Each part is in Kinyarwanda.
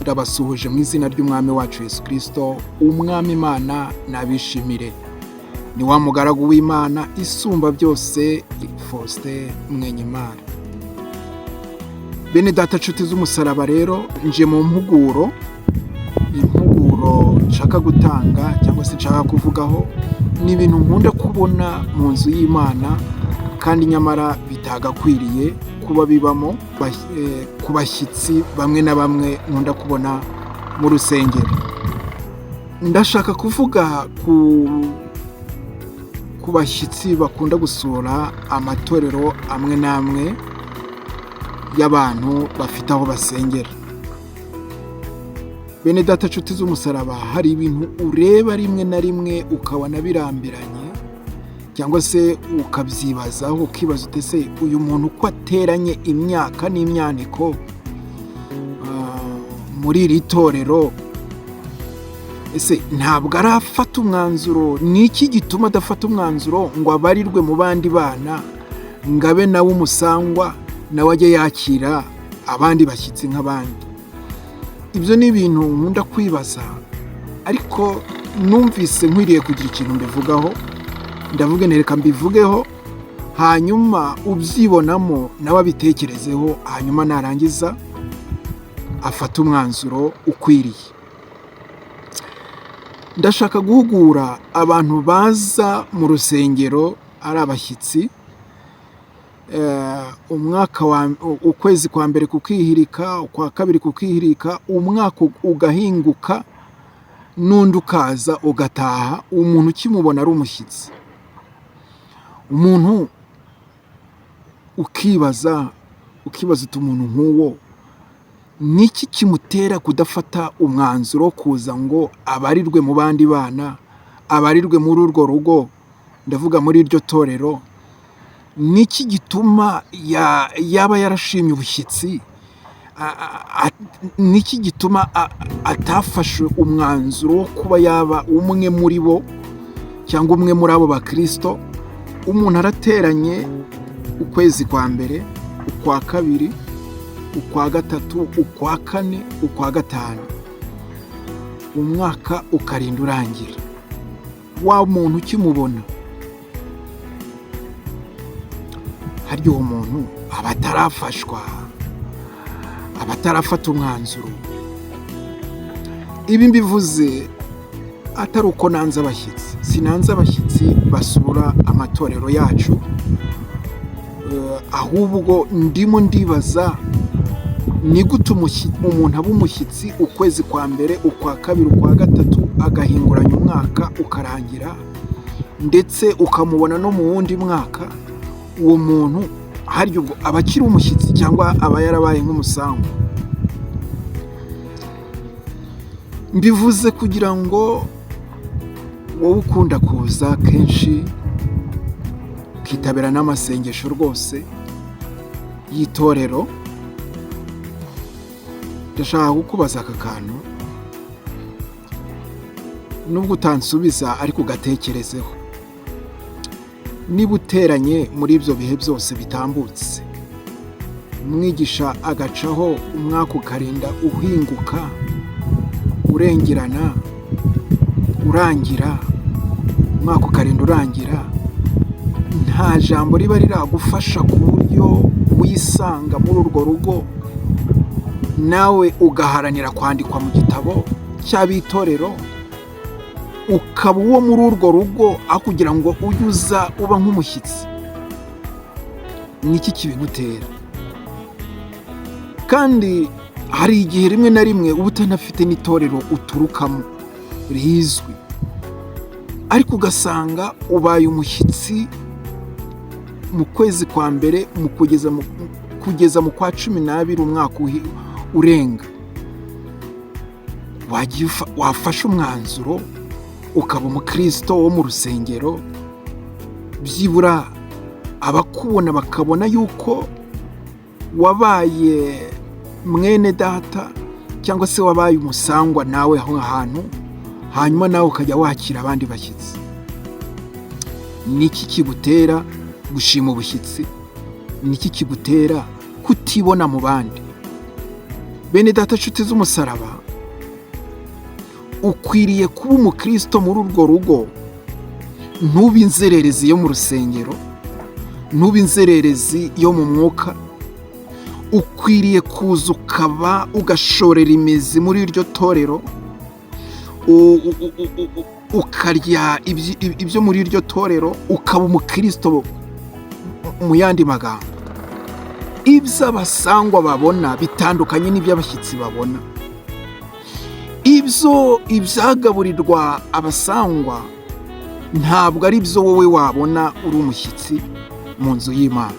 Ndabasuhuje mu izina ry'Umwami wacu Yesu Kirisito. Umwami Imana nabishimire. Ni wa mugaragu w'Imana isumba byose, Faustin Mwenyimana. Bene data, nshuti z'umusaraba, rero nje mu mpuguro. Impuguro nshaka gutanga cyangwa se nshaka kuvugaho ni ibintu nkunda kubona mu nzu y'Imana kandi nyamara bitagakwiriye kuba bibamo ku bashyitsi bamwe na bamwe nkunda kubona mu rusengero. Ndashaka kuvuga ku bashyitsi bakunda gusura amatorero amwe n'amwe y'abantu bafite aho basengera. Bene data, nshuti z'umusaraba, hari ibintu ureba rimwe na rimwe ukabona birambiranye cyangwa se ukabyibazaho, ukibaza uti: "Ese uyu muntu uko ateranye imyaka n'imyaniko muri iri torero, ese ntabwo arafata umwanzuro? Ni iki gituma adafata umwanzuro ngo abarirwe mu bandi bana, ngo abe nawe umusangwa, nawe ajye yakira abandi bashyitsi nk'abandi?" Ibyo ni ibintu nkunda kwibaza, ariko numvise nkwiriye kugira ikintu mbivugaho. Ndavuga nti: "Reka mbivugeho, hanyuma ubyibonamo nawe abitekerezeho, hanyuma narangiza afate umwanzuro ukwiriye." Ndashaka guhugura abantu baza mu rusengero ari abashyitsi, umwaka wa ukwezi kwa mbere kukihirika, ukwa kabiri kukihirika, umwaka ugahinguka, n'undi ukaza ugataha, umuntu ukimubona ari umushyitsi. Umuntu ukibaza uti: "Umuntu nk'uwo ni iki kimutera kudafata umwanzuro wo kuza ngo abarirwe mu bandi bana, abarirwe muri urwo rugo, ndavuga muri iryo torero? Ni iki gituma yaba yarashimye ubushyitsi? Ni iki gituma atafashe umwanzuro wo kuba yaba umwe muri bo cyangwa umwe muri abo bakirisito?" Umuntu arateranye ukwezi kwa mbere, ukwa kabiri, ukwa gatatu, ukwa kane, ukwa gatanu, umwaka ukarinda urangira, wa muntu ukimubona. Harya uwo muntu aba atarafashwa, aba atarafata umwanzuro? Ibi mbivuze atari uko nanze abashyitsi. Sinanze abashyitsi basura amatorero yacu, ahubwo ndimo ndibaza: ni gute umuntu aba umushyitsi ukwezi kwa mbere, ukwa kabiri, ukwa gatatu, agahinguranya umwaka ukarangira, ndetse ukamubona no mu wundi mwaka? Uwo muntu harya ubwo aba akiri umushyitsi cyangwa aba yarabaye nk'umusango? Mbivuze kugira ngo wowe ukunda kuza kenshi, ukitabira n'amasengesho rwose y'itorero, ndashaka kukubaza aka kantu. Nubwo utansubiza, ariko ugatekerezeho. Niba uteranye muri ibyo bihe byose bitambutse, umwigisha agacaho, umwaka ukarinda uhinguka, urengerana, urangira, umwaka ukarinda urangira, nta jambo riba riragufasha ku buryo wisanga muri urwo rugo, nawe ugaharanira kwandikwa mu gitabo cy'abitorero, ukaba uwo muri urwo rugo, aho kugira ngo ujye uza uba nk'umushyitsi? Ni iki kibigutera? Kandi hari igihe rimwe na rimwe uba utanafite n'itorero uturukamo rizwi, ariko ugasanga ubaye umushyitsi mu kwezi kwa mbere mu kugeza mu kwa 12, umwaka urenga. Wafashe umwanzuro ukaba umukristo wo mu rusengero, byibura abakubona bakabona yuko wabaye mwene data cyangwa se wabaye umusangwa nawe aho hantu, hanyuma nawe ukajya wakira abandi bashyitsi. Ni iki kigutera gushima ubushyitsi? Ni iki kigutera kutibona mu bandi? Bene data, nshuti z'umusaraba, ukwiriye kuba umukristo muri urwo rugo, ntube inzererezi yo mu rusengero, ntube inzererezi yo mu mwuka. Ukwiriye kuza ukaba ugashorera imizi muri iryo torero, ukarya ibyo muri iryo torero, ukaba umukristo. Mu yandi magambo, ibyo abasangwa babona bitandukanye n'iby'abashyitsi babona. Ibyo ibyagaburirwa abasangwa ntabwo ari byo wowe wabona uri umushyitsi mu nzu y'Imana.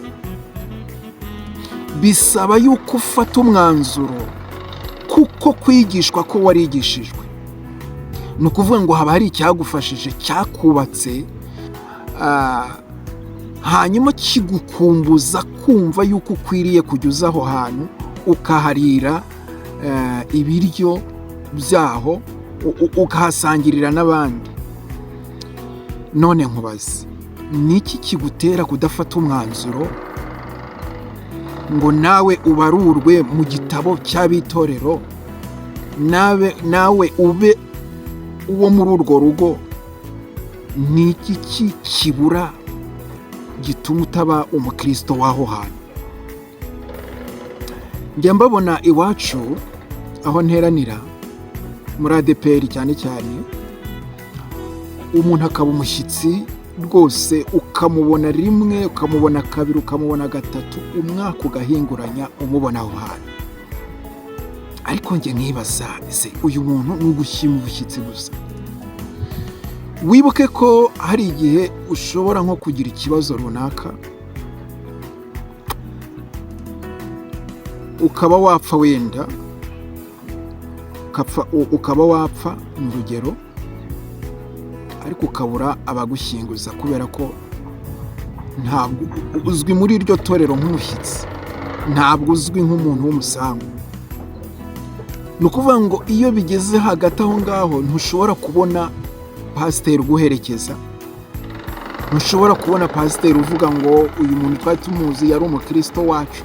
Bisaba yuko ufata umwanzuro, kuko kwigishwa ko warigishijwe, ni ukuvuga ngo haba hari icyagufashije, cyakubatse, hanyuma kigukumbuza kumva yuko ukwiriye kujya uza aho hantu ukaharira ibiryo byaho, ukahasangirira n'abandi. None nkubaze, ni iki kigutera kudafata umwanzuro ngo nawe ubarurwe mu gitabo cy'abitorero, nawe ube uwo muri urwo rugo? Ni iki kibura gituma utaba umukristo w'aho hantu? Njya mbabona iwacu aho nteranira muri ADEPR cyane cyane, umuntu akaba umushyitsi rwose, ukamubona rimwe, ukamubona kabiri, ukamubona gatatu, umwaka ugahinguranya umubona aho hantu. Ariko njye nkibaza, ese uyu muntu ni ugushyima ubushyitsi gusa? Wibuke ko hari igihe ushobora nko kugira ikibazo runaka, ukaba wapfa wenda, ukaba wapfa ni urugero, ariko ukabura abagushyinguza kubera ko ntabwo uzwi muri iryo torero nk'umushyitsi, ntabwo uzwi nk'umuntu w'umusangu. Ni ukuvuga ngo iyo bigeze hagati aho ngaho, ntushobora kubona pasiteri uguherekeza, ntushobora kubona pasiteri uvuga ngo uyu muntu twari tumuzi, yari umukristo wacu.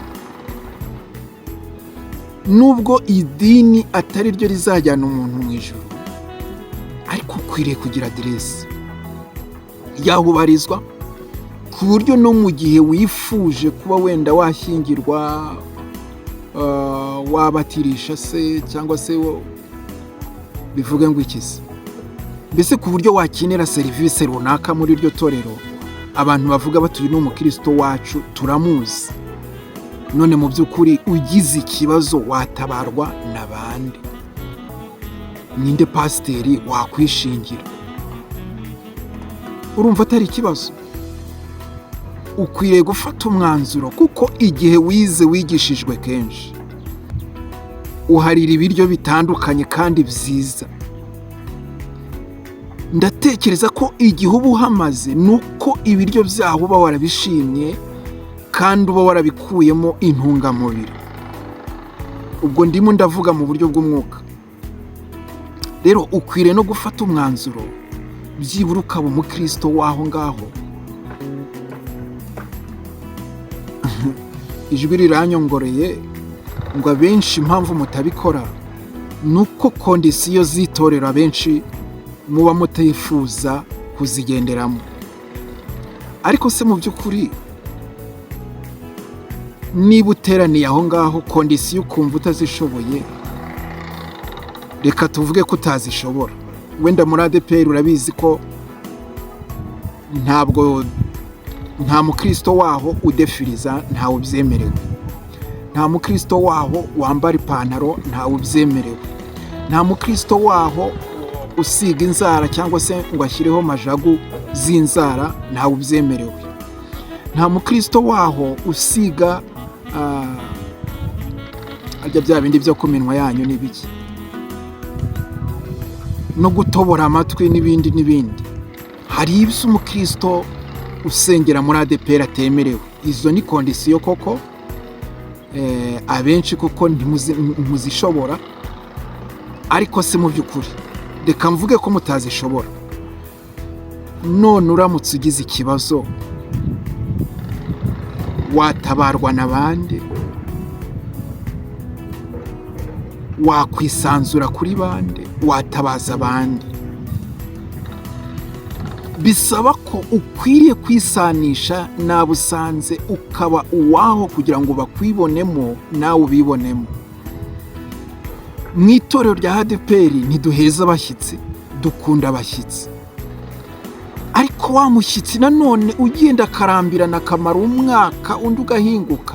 Nubwo idini atari ryo rizajyana umuntu mu ijuru, ariko ukwiriye kugira aderesi y'aho ubarizwa, ku buryo no mu gihe wifuje kuba wenda washyingirwa, wabatirisha se, cyangwa se bivuge ngo ikize, mbese ku buryo wakenera serivisi runaka muri iryo torero, abantu bavuga bati uyu ni umukristo wacu, turamuzi. None mu by'ukuri ugize ikibazo watabarwa na bande? Ninde pasiteri wakwishingira? Urumva atari ikibazo? Ukwiriye gufata umwanzuro, kuko igihe wize wigishijwe kenshi, uharira ibiryo bitandukanye kandi byiza. Ndatekereza ko igihe uba uhamaze ni uko ibiryo byaho uba warabishimye kandi uba warabikuyemo intungamubiri. Ubwo ndimo ndavuga mu buryo bw'umwuka. Rero ukwiriye no gufata umwanzuro, byibura ukaba umukristo w'aho ngaho. Ijwi riranyongoreye ngo abenshi impamvu mutabikora ni uko conditions z'itorero abenshi muba mutifuza kuzigenderamo. Ariko se mu by'ukuri, niba uteraniye aho ngaho, conditions ukumva utazishoboye, reka tuvuge ko utazishobora. Wenda muri ADEPR urabizi ko ntabwo, nta mukristo waho udefiriza, ntawe ubyemerewe. Nta mukristo waho wambara ipantaro, ntawe ubyemerewe. Nta mukristo waho usiga inzara cyangwa se ngo ashyireho majagu z'inzara, ntawe ubyemerewe. Nta mukristo waho usiga arya bya bindi byo ku minwa yanyu n'ibiki, no gutobora amatwi n'ibindi n'ibindi. Hari ibyo umukristo usengera muri ADEPR atemerewe. Izo ni conditions koko, abenshi koko ntimuzishobora. Ariko se mu by'ukuri, reka mvuge ko mutazishobora, none uramutse ugize ikibazo watabarwa na bande? Wakwisanzura kuri bande? Watabaza abandi? Bisaba ko ukwiriye kwisanisha n'abo usanze, ukaba uwaho kugira ngo bakwibonemo, nawe ubibonemo. Mu itorero rya ADEPR ntiduheza abashyitsi, dukunda abashyitsi. Ariko wa mushyitsi nanone ugenda akarambirana, akamara umwaka, undi ugahinguka,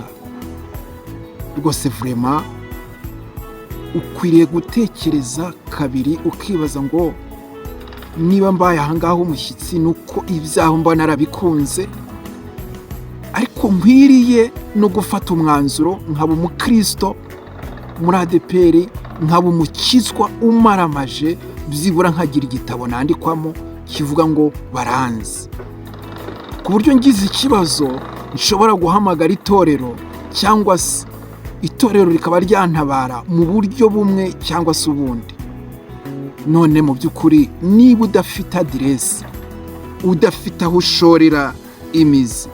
rwose vraiment ukwiriye gutekereza kabiri, ukibaza ngo: "Niba mbaye ahangaha umushyitsi, ni uko ibyaho mba narabikunze, ariko nkwiriye no gufata umwanzuro nkaba umukristo muri ADEPR, nkaba umukizwa umaramaje, byibura nkagira igitabo nandikwamo kivuga ngo baranzi, ku buryo ngize ikibazo nshobora guhamagara itorero, cyangwa se itorero rikaba ryantabara mu buryo bumwe cyangwa se ubundi." None mu by'ukuri, niba udafite aderesi, udafite aho ushorera imizi,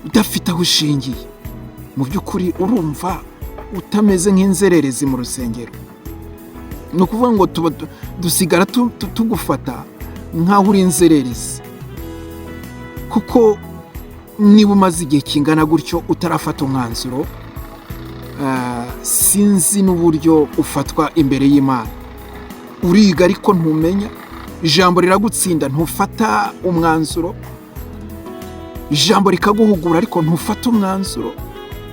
udafite aho ushingiye, mu by'ukuri urumva utameze nk'inzererezi mu rusengero? Ni ukuvuga ngo tuba dusigara tugufata nk'aho uri inzererezi, kuko niba umaze igihe kingana gutyo utarafata umwanzuro, sinzi n'uburyo ufatwa imbere y'Imana. Uriga ariko ntumenya, ijambo riragutsinda ntufata umwanzuro, ijambo rikaguhugura ariko ntufata umwanzuro.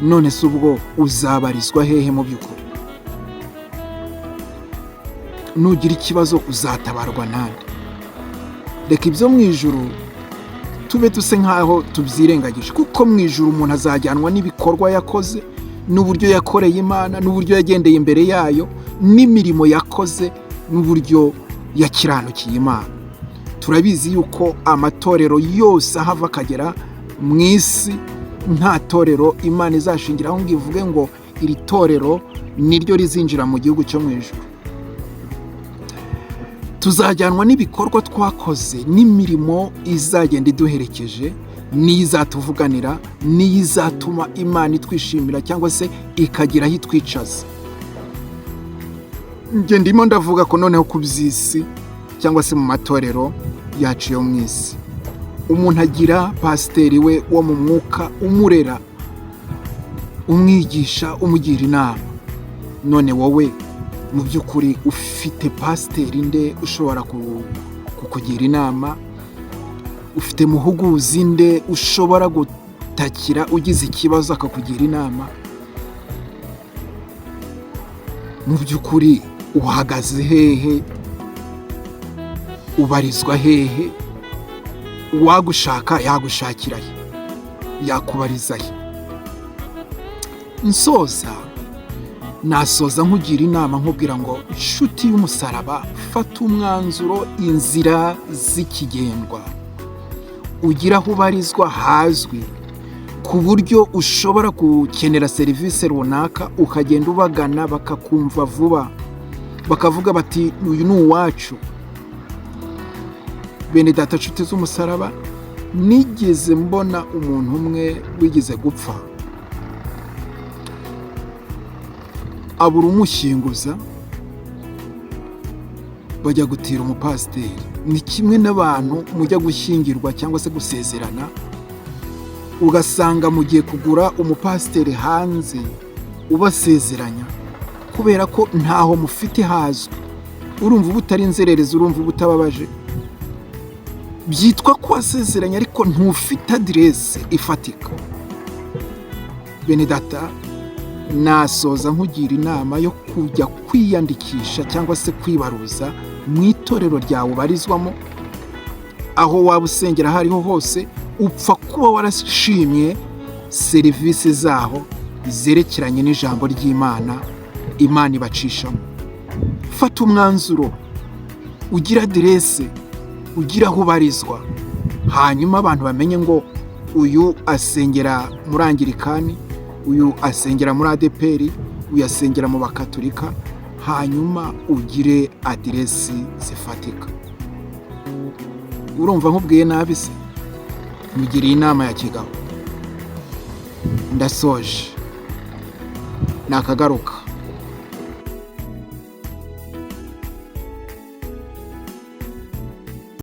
None se ubwo uzabarizwa hehe mu by'ukuri? Nugira ikibazo uzatabarwa nande? Reka ibyo mu ijuru tube duse nk'aho tubyirengagije, kuko mu ijuru umuntu azajyanwa n'ibikorwa yakoze, n'uburyo yakoreye Imana, n'uburyo yagendeye imbere yayo, n'imirimo yakoze, n'uburyo yakiranukiye Imana. Turabizi yuko amatorero yose aho ava akagera mu isi, nta torero Imana izashingiraho ngo ivuge ngo iri torero niryo rizinjira mu gihugu cyo mu ijuru. Tuzajyanwa n'ibikorwa twakoze, n'imirimo izagenda iduherekeje, niyo izatuvuganira, niyo izatuma Imana itwishimira cyangwa se ikagira aho itwicaza. Njye ndimo ndavuga ko noneho ku by'isi, cyangwa se mu matorero yacu yo mu isi, umuntu agira pasiteri we wo mu mwuka umurera, umwigisha, umugira inama. None wowe mu by'ukuri ufite pasiteri nde ushobora kukugira inama? Ufite muhuguzi nde ushobora gutakira ugize ikibazo akakugira inama? Mu by'ukuri uhagaze hehe? Ubarizwa hehe? Uwagushaka yagushakira he? Yakubariza he? Nsoza, nasoza nkugira inama, nkubwira ngo: inshuti y'umusaraba, fata umwanzuro, inzira z'ikigendwa, ugira aho ubarizwa hazwi, ku buryo ushobora gukenera serivisi runaka ukagenda ubagana bakakumva vuba, bakavuga bati: "Uyu ni uwacu." Bene data, nshuti z'umusaraba, nigeze mbona umuntu umwe wigeze gupfa, abura umushyinguza, bajya gutira umupasiteri. Ni kimwe n'abantu mujya gushyingirwa cyangwa se gusezerana, ugasanga mugiye kugura umupasiteri hanze ubasezeranya, kubera ko ntaho mufite hazwi. Urumva uba utari inzererezi? Urumva uba utababaje? Byitwa ko wasezeranye ariko ntufite aderese ifatika. Bene data, nasoza nkugira inama yo kujya kwiyandikisha cyangwa se kwibaruza mu itorero ryawe ubarizwamo, aho waba usengera aho ariho hose, upfa kuba warashimye serivisi zaho zerekeranye n'ijambo ry'Imana Imana ibacishamo. Fata umwanzuro, ugira aderese, ugira aho ubarizwa, hanyuma abantu bamenye ngo uyu asengera muri Angirikani, uyu asengera muri ADEPR, uyu asengera mu Bakaturika, hanyuma ugire aderesi zifatika. Urumva nkubwiye nabi se? Mugiriye inama ya kigabo. Ndasoje. Nakagaruka.